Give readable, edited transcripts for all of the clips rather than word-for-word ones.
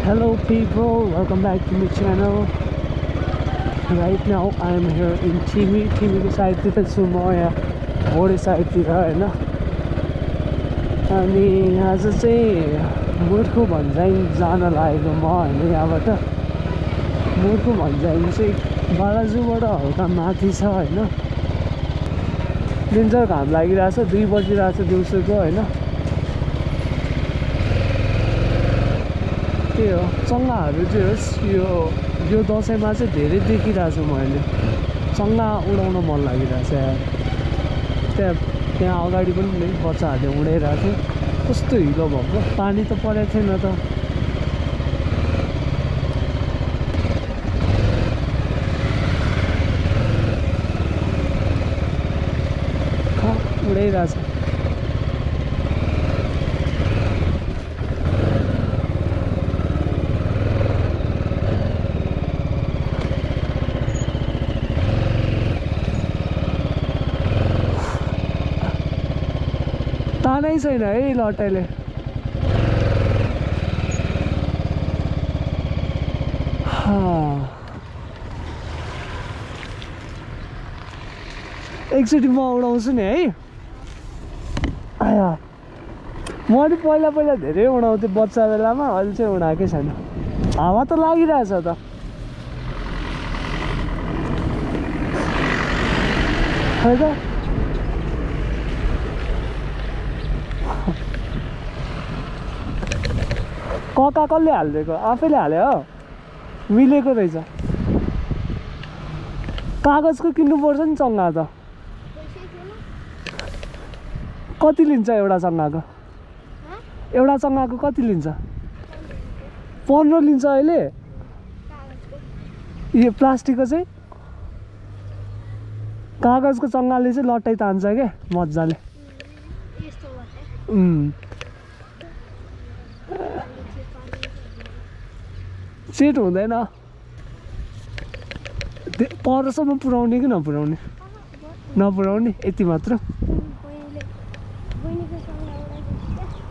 Hello people, welcome back to my channel. Right now I am here in Timi को साइडतिर छु म यहाँ होडे साइडतिर हैन। अनि आज चाहिँ मुर्खु भन्ज्याङ जान लागेको म हैन। यहाँबाट मुर्खु भन्ज्याङ चाहिँ बालाजुबाट हल्का माथि छ हैन। डेन्जर घाम लागिरहेछ, 2 बजिरहेछ दिउँसोको हैन। त्यही हो, चङ्गाहरू चाहिँ होस् यो दसैँमा चाहिँ धेरै देखिरहेको छु मैले। चङ्गा उडाउन मन लागिरहेछ यार। त्यहाँ अगाडि पनि बच्चाहरूले उडाइरहेको थियो। कस्तो हिलो भएको, पानी त परेको थिएन त। उडाइरहेछ। तानै छैन है लटाइले। एकचोटि म उडाउँछु नि है। आया म पनि पहिला धेरै उडाउँथेँ बच्चा बेलामा, अहिले चाहिँ उडाएकै छैन। हावा त लागिरहेछ त। खै त कका कसले हालिदिएको? आफैले हाल्यो हो, मिलेको रहेछ। कागजको किन्नुपर्छ नि चङ्गा त। कति लिन्छ एउटा चङ्गाको? एउटा चङ्गाको कति लिन्छ? 15 लिन्छ अहिले। यो प्लास्टिकको चाहिँ, कागजको चङ्गाले चाहिँ लट्टाइ तान्छ क्या मजाले। सेट हुँदैन। परसम्म पुऱ्याउने कि नपुऱ्याउने? नपुऱ्याउने, यति मात्र।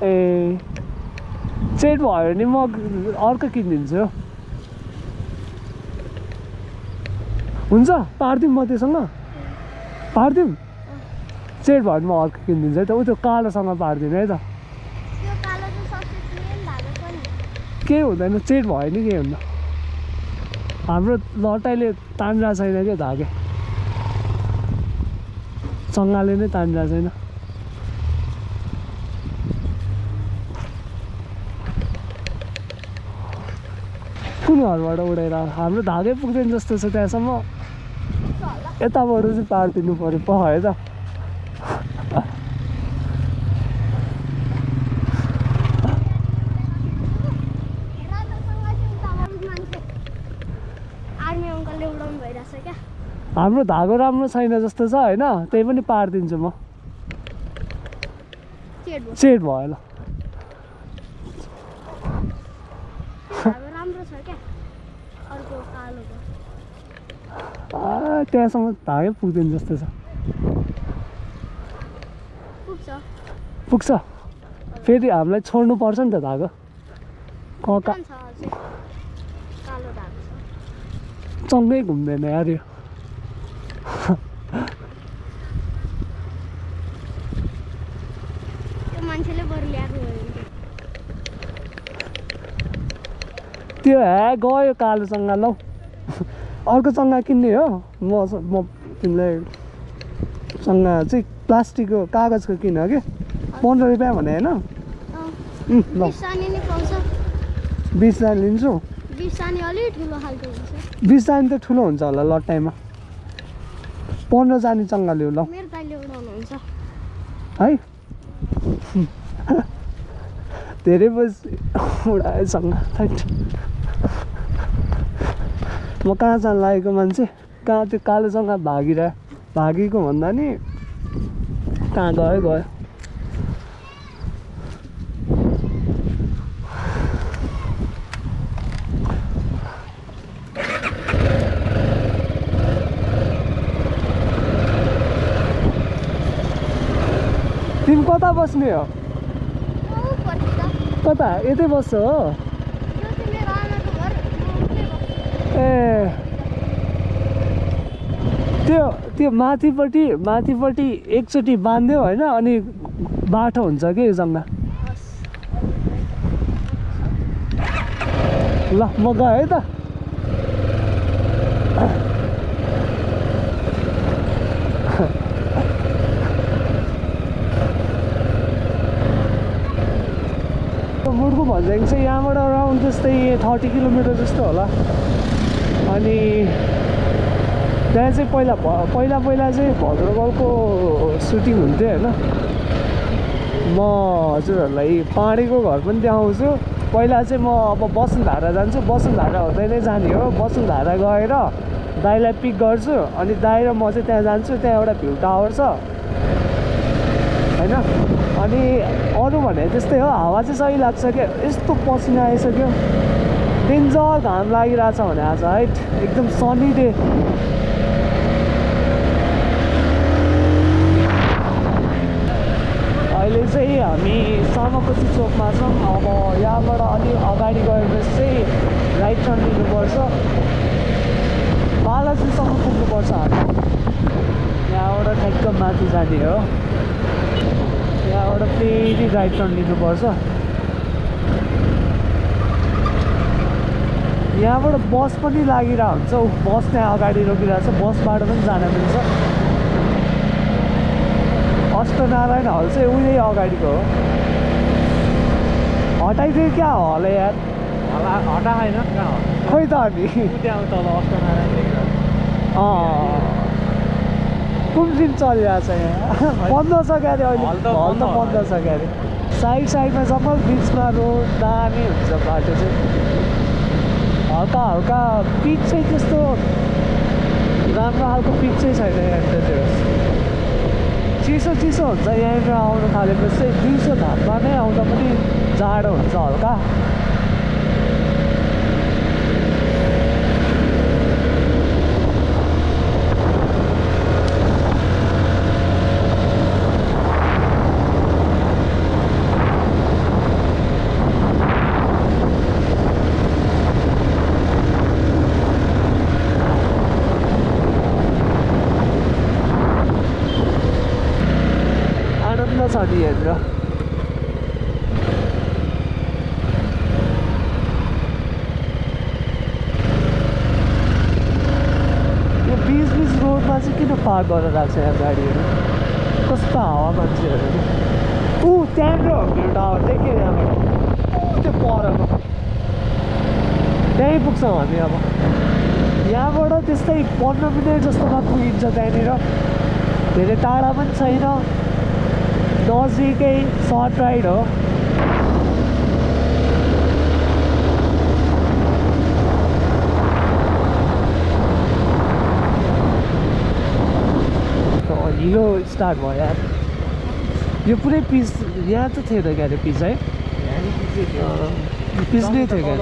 ए सेट भयो भने म अर्को किनिदिन्छु। हुन्छ, पारिदिउँ म त्योसँग? पारिदिउँ? सेट भयो भने म अर्को किनिदिन्छु है त। ऊ त्यो कालोसँग पारिदिनु है त। केही हुँदैन, सेट भयो नि, केही हुन्न। हाम्रो लटाइले तानिरहेको छैन क्या धागे, चङ्गाले नै तानिरहेको छैन। कुन घरबाट उडाएर हाम्रो धागै पुग्दैन जस्तो छ त्यहाँसम्म। यताबाट चाहिँ पारिदिनु पऱ्यो है त। हाम्रो धागो राम्रो छैन जस्तो छ हैन, त्यही पनि पारिदिन्छु म। सेट भयो ल। त्यहाँसम्म धागै पुग्दैन जस्तो छ। पुग्छ फेरि हामीलाई छोड्नु पर्छ नि त धागो। कका चङ्गै घुम्दैन यार यो। त्यो गयो कालो चङ्गा। लौ अर्को चङ्गा किन्ने हो। म तिमीलाई चङ्गा चाहिँ प्लास्टिकको कागजको किन कि 15 रुपियाँ भने होइन। ल 20 जानी लिन्छु। 20 जानी त ठुलो हुन्छ होला लट्टाइमा। 15 जानी चङ्गा लिऊ ल है। धेरै बजी उडाए चङ्गा। म कहाँ जान लागेको मान्छे, कहाँ त्यो कालो चङ्गा भागेको भन्दा नि कहाँ गयो। तिमी कता बस्ने हो? कता? यतै बस्छ हो? ए त्यो माथिपट्टि एकचोटि बाँध्यो होइन अनि बाटो हुन्छ कि जङ्गा ल म गएँ है त मुर्गु भन्ज्याङ चाहिँ यहाँबाट अराउन्ड त्यस्तै 30 किलोमिटर जस्तो होला अनि त्यहाँ चाहिँ पहिला चाहिँ भद्रगलको सुटिङ हुन्थ्यो होइन म हजुरहरूलाई पाँडेको घर पनि देखाउँछु पहिला चाहिँ म अब बसुन्धारा जान्छु बसुन्धारा हुँदै नै जाने हो बसुन्धारा गएर दाइलाई पिक गर्छु अनि दाइ र म चाहिँ त्यहाँ जान्छु त्यहाँ एउटा भ्यू टावर छ होइन अनि अरू भने त्यस्तै हो हावा चाहिँ सही लाग्छ क्या यस्तो पसिना आइसक्यो डेन्जर घाम लागिरहेछ भने आज है एकदम सनी डे अहिले चाहिँ हामी समकोसी चोकमा छौँ अब यहाँबाट अलिक अगाडि गएपछि चाहिँ राइट टर्न लिनुपर्छ बालाजीसम्म पुग्नुपर्छ हामी यहाँबाट ठ्याक्क माथि जाने हो यहाँबाट फेरि राइट टर्न लिनुपर्छ यहाँबाट बस पनि लागिरहेको हुन्छ बस त्यहाँ अगाडि रोकिरहेको छ बसबाट पनि जान मिल्छ अष्टनारायण हल चाहिँ उहिले अगाडिको हो हटाइदियो क्या हल यार हटा होइन खोइ त अनि त्यहाँ तल अष्टनारायण कुन दिन चलिरहेछ यहाँ बन्द छ क्यारे अहिले हल त बन्द छ क्यारे साइडमा जम्मै बिचमा रोड दामी हुन्छ बाटो चाहिँ हल्का पिच चाहिँ त्यस्तो राम्रो खालको पिच चाहिँ छैन यहाँनिर त्यो चिसो हुन्छ यहाँनिर आउनु थालेपछि चाहिँ दिउँसो घाममा नै आउँदा पनि जाडो हुन्छ हल्का छ नि यहाँनिर यो बिच रोडमा चाहिँ किन पार्क गरेर राख्छ यहाँ गाडीहरू कस्तो हावा मान्छेहरू त्यहाँनिर भ्यू टावर देख्यो यहाँबाट त्यो परको त्यहीँ पुग्छौँ हामी अब यहाँबाट त्यस्तै 15 मिनट जस्तोमा पुगिन्छ त्यहाँनिर धेरै टाढा पनि छैन नजिकै सर्ट राइड हो हिलो स्टार्ट भयो यार यो पुरै पिच यहाँ त थिएन क्या अरे पिच है पिच नै थियो क्या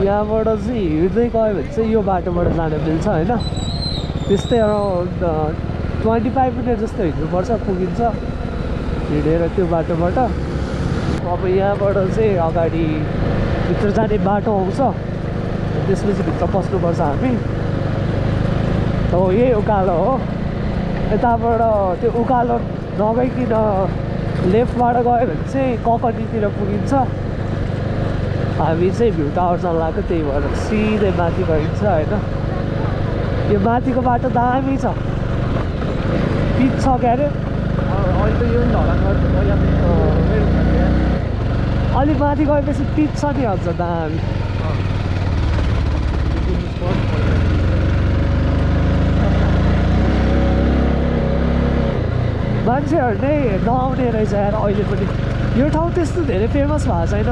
यहाँबाट चाहिँ हिँड्दै गयो भने चाहिँ यो बाटोबाट जान मिल्छ होइन त्यस्तै अराउन्ड 25 मिनट जस्तो हिँड्नुपर्छ पुगिन्छ हिँडेर त्यो बाटोबाट अब यहाँबाट चाहिँ अगाडि भित्र जाने बाटो आउँछ त्यसपछि भित्र पस्नुपर्छ हामी हो यही उकालो हो यताबाट त्यो उकालो नगइकन लेफ्टबाट गयो भने चाहिँ ककनीतिर पुगिन्छ हामी चाहिँ भ्यू टावर चलाएको त्यही भएर सिधै माथि गइन्छ होइन यो माथिको बाटो दामी छ पिच छ क्या अरे अहिले त यो अलिक माथि गएपछि पिच छ नि अझ दामी मान्छेहरू नै नआउने रहेछ यार अहिले पनि यो ठाउँ त्यस्तो धेरै फेमस भएको छैन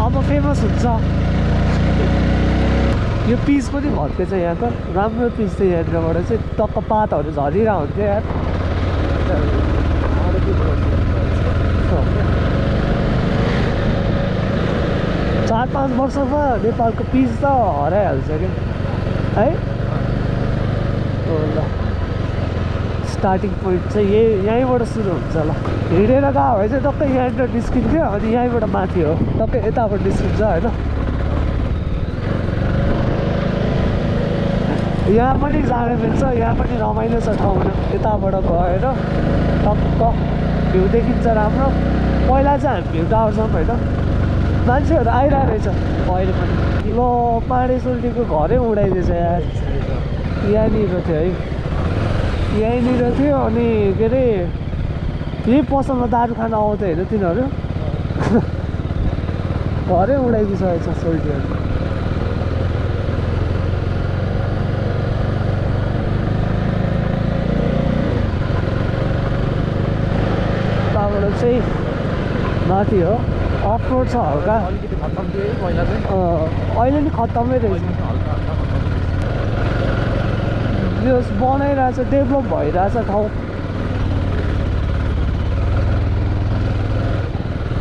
अब फेमस हुन्छ यो पिच पनि भत्केछ यहाँको राम्रो पिच थियो यहाँनिरबाट चाहिँ टक्क पातहरू झरिरहेको हुन्थ्यो यार 4-5 वर्षमा नेपालको पिच त हराइहाल्छ क्या है ल स्टार्टिङ पोइन्ट चाहिँ यहीँबाट सुरु हुन्छ ल हिँडेर गयो भने चाहिँ टक्कै यहाँनिर निस्किन्थ्यो अनि यहीँबाट माथि हो टक्कै यताबाट निस्किन्छ होइन यहाँ पनि जाने मिल्छ, यहाँ पनि रमाइलो छ ठाउँ यताबाट गएर टक्क भ्यू देखिन्छ राम्रो। पहिला चाहिँ हामी भ्यू टावर जाउँ होइन, मान्छेहरू आइरहेको रहेछ अहिले पनि। ल पाँडे सोल्टीको घरै उडाइदिएछ यार, यहाँनिर थियो है, यहीँनिर थियो। अनि के अरे यही पसलमा दारू खान आउँथ्यो होइन तिनीहरू, घरै उडाइदिइसकेको छ सोल्टीहरू। त्यहाँबाट चाहिँ माथि हो अफ रोड छ हल्का, अलिकति खत्तम थियो है पहिला चाहिँ, अहिले नि खत्तमै रहेछ। यो बनाइरहेछ, डेभलप भइरहेछ ठाउँ।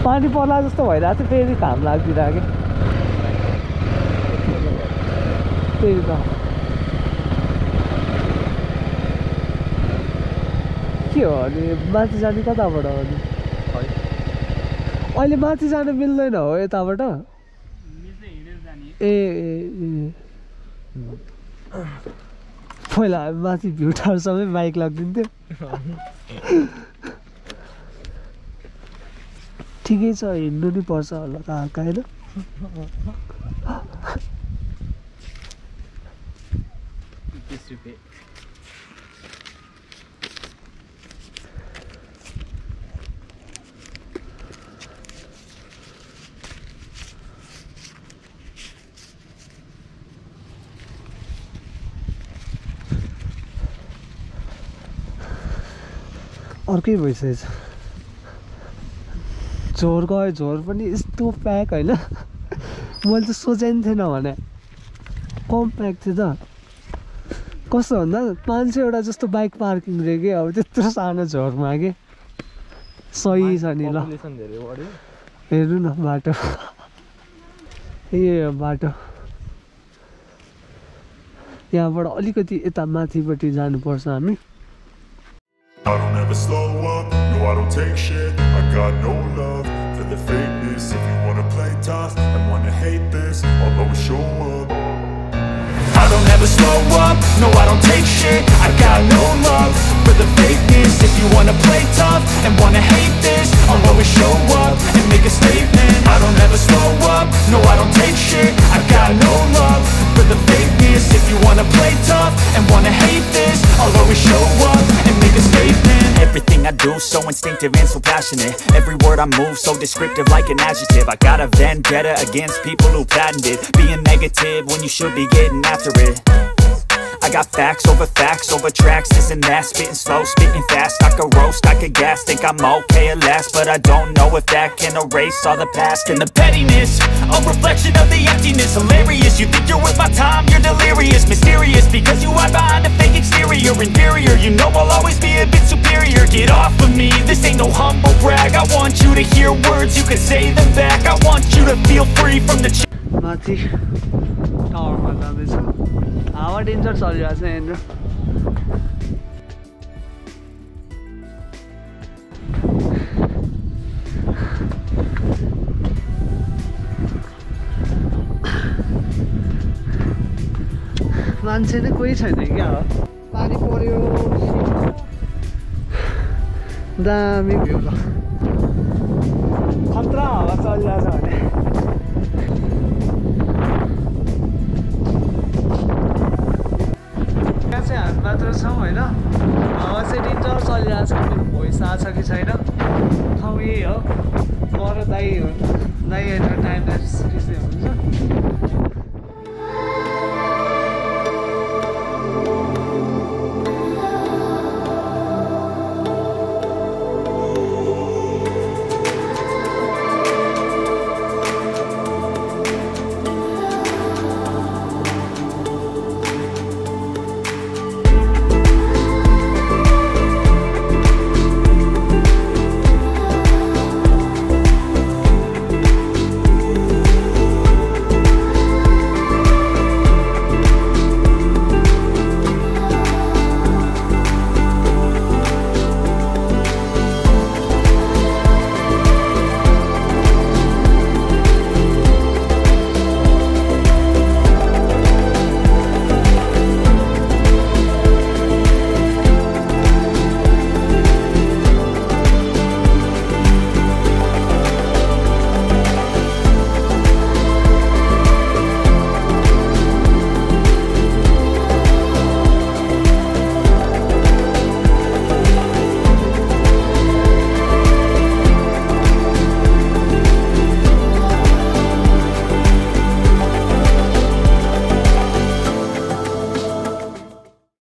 पानी पर्ला जस्तो भइरहेको थियो, फेरि घाम लाग्दिरहेको त्यही त। के हो अनि माथि जाने कताबाट हो नि? अहिले माथि जानु मिल्दैन हो यताबाट? ए पहिला हामी माथि भ्यू टावरसम्मै बाइक लगिदिन्थ्यो। ठिकै छ, हिँड्नु नि पर्छ होला त हल्का होइन। अर्कै भइसकेछ। झोर गयो, झोर पनि यस्तो प्याक होइन, मैले त सोचेको नि थिएन भने कम प्याक थियो त। कस्तो भन्दा 500वटा जस्तो बाइक पार्किङ रे कि, अब त्यत्रो सानो झोरमा कि सही छ नि। ल हेर्नु न बाटो, ए बाटो यहाँबाट अलिकति यता माथिपट्टि जानुपर्छ हामी। I don't ever slow up, no I don't take shit. I got no love for the fakeness. If you wanna play tough and wanna hate this, I'll always show up. I don't ever slow up, no I don't take shit. I got no love for the fakeness. If you wanna play tough and wanna hate this, I'll always show up and make a statement. I don't ever slow up, no I don't take shit. I got no love for the fakeness. If you wanna play tough and wanna hate this, I'll always show up and make a statement. Everything I do so instinctive and so passionate. Every word I move so descriptive like an adjective. I got a vendetta against people who patented being negative when you should be getting after it. I got facts over tracks, this and that. Spitting slow, spitting fast. I could roast, I could gas. Think I'm okay at last, but I don't know if that can erase all the past. And the pettiness, a reflection of the emptiness. Hilarious, you think you're worth my time, you're delirious. Mysterious, because you hide behind a fake exterior. Inferior, you know I'll always be a bit superior. Get off of me, this ain't no humble brag. I want you to hear words, you can say them back. I want you to feel free from the माथि टावरमा जाँदैछ, हावा danger चलिरहेको छ यहाँनिर। मान्छे नै कोही छैन क्या हो, पानी पर्यो, दामी भ्यू ल, खतरा हावा चलिरहेछ भने। यहाँ चाहिँ हामी मात्र छौँ होइन, हावा चाहिँ डेन्जर चलिरहेको छ। मेरो भोइस आएको छ कि छैन, ठाउँ यही हो। म र दाइ होइन, दाइ यता टाइम ल्याप्स खिच्दै हुनुहुन्छ।